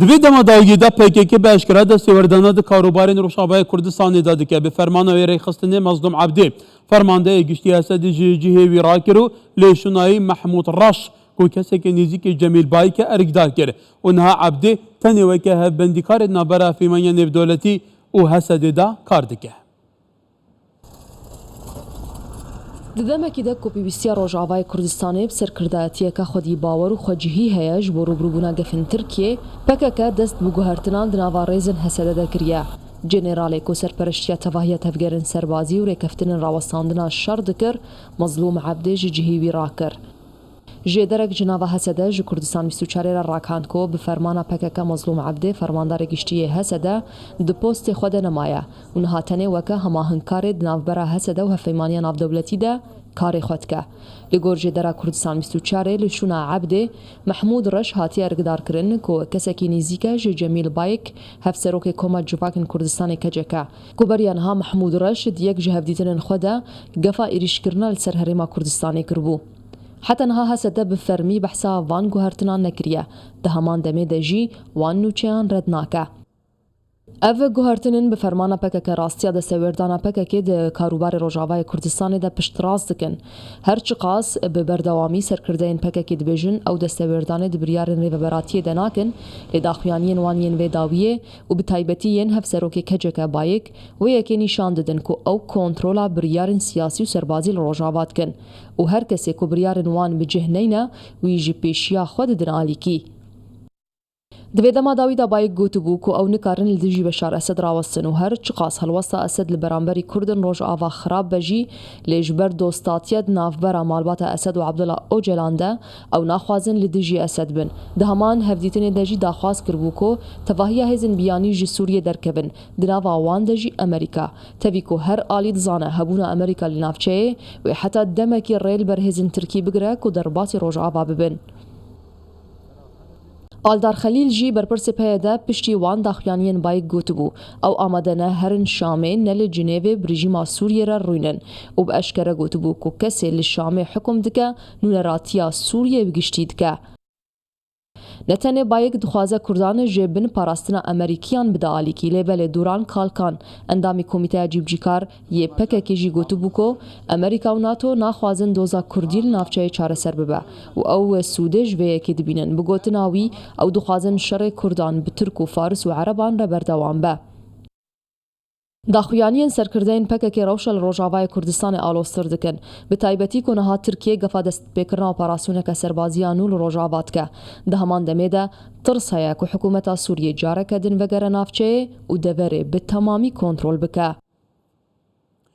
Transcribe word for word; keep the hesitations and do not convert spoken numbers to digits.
Di vê dema dawiyê de P K K bi eşkera destêwerdana di karûbarên Rojavayê Kurdistanê de dike. Bi fermana wê rêxistinê Mezlûm Ebdê, fermandeyê giştî Hesedê ji cihê wî rakir û lêşûnayî Mehmûd Reş, ku kesekî nêzîkî Cemîl Bayik e, erkdar kir û niha Ebdê tenê weke hevbendîkarê di navbera hevpeymaniya nêvdewletî û Hesedê de kar dike. Di demekî de ku pêwîstiya Rojavayê Kurdistanê bi serkirdayetiyeke xwedî bawer û xwecihî heye ji bo rûbirûbûna gefên Tirkiyê, P K K dest bi guhertinan di nava rêzên H S D de kiriye. Generalê ku serpereştiya tevahiya tevgerên serbazî û rêkeftinên rawestandina şer dikir, Mezlûm Ebdê ji cihî wî rakir. Jêderek ji nava H S D ji Kurdistan bîst û çar re rakand ku bi fermana P K K Mezlûm Ebdê, fermandarê giştî yê H S D, di postê xwe de nemaye û niha tenê weke hemahengkarê di navbera H S D û Hevpeymaniya Navdewletî de karê xwe dike. Li gor jêdera Kurdistan bîst û çar li şûna Ebdê, Mehmûd Reş hatiye erkdarkirin ku kesekî nêzîk e ji Cemîl Bayik, Hevserokê Koma Civakên Kurdistanê K C K, ku beriya niha Mehmûd Reş di yek ji hevdîtinên xwe de gefa êrîşkirina li ser Herêma Kurdistanê kiribû. Heta niha H S D bi fermî behsa van guhertinan nekiriye, di heman demê de jî wan nûçeyan red nake. Ev guhertinên bi fermana P K K rastiya destewerdana P K K di karûbarê Rojavayê Kurdistanê de piştrast dikin. Her çiqas bi berdewamî serkirdeyên P K K dibêjin ew destewerdane di biryarên rêveberatiyê de nakin, lê daxuyaniyên wan yên vê dawiyê û bi taybetî yên Hevserokê K C K Bayik wê yekê nîşan didin ku ew kontrola biryarên siyasî û serbazî li Rojava dikin û her kesê ku biryarên wan bi cih neyne, wî ji pêşiya xwe didin alîkî. Di vê dema dawî de Bayik gotibû ku ew nikarin li dijî Beşar Esed rawestin û her çiqas helwesta Esed li beramberî Kurd in Rojava xirab be jî, lê ji ber dostatiya di navbera malbata Esed û Abdullah Ocalan de ew naxwazin li dijî Esed bin. Di heman hevdîtinê de jî daxwaz kiribû ku tevahiya hêzên biyanî ji Sûriyê derkevin, di nava wan de jî Amerîka. Tevî ku her alî dizane hebûna Amerîka li navçeyê wê heta demekî rê li ber hêzên Tirkî bigire ku derbasî Rojava bibin. Aldar Xelîl jî, berpirsê P Y D, piştî wan daxuyaniyên Bayik gotibû, ew amade ne herin Şamê, ne li Cinêvê bi rejîma Sûriyê re rûnin û bi eşkere gotibû ku kesê li Şamê hukum dike, nûneratiya Sûriyê bi giştî dike. Ne tenê Bayik dixwaze Kurdan ji bin parastina Amerîkiyan bide alîkî, lê belê Duran Kalkan, endamî Komîteya Cîbicîkar yê P K K jî gotibû ku Amerîka û NATO naxwazin doza Kurdî li navçeyê çareser bibe û ew sûdê ji vê yekê dibînin. Bi gotina wî, ew dixwazin şerê Kurdan bi Tirk û Faris û Ereban re berdewam be. Daxuyaniyên serkirdeyên P K K rewşa li Rojavayê Kurdistanê aloztir dikin. Bi taybetî ku niha Tirkiye gefa destpêkirina operasyoneke serbazî ya nû li Rojava dike. Di heman demê de tirs heye ku hikûmeta Sûriyê careke din vegere navçeyê û deverê bi temamî kontrol bike.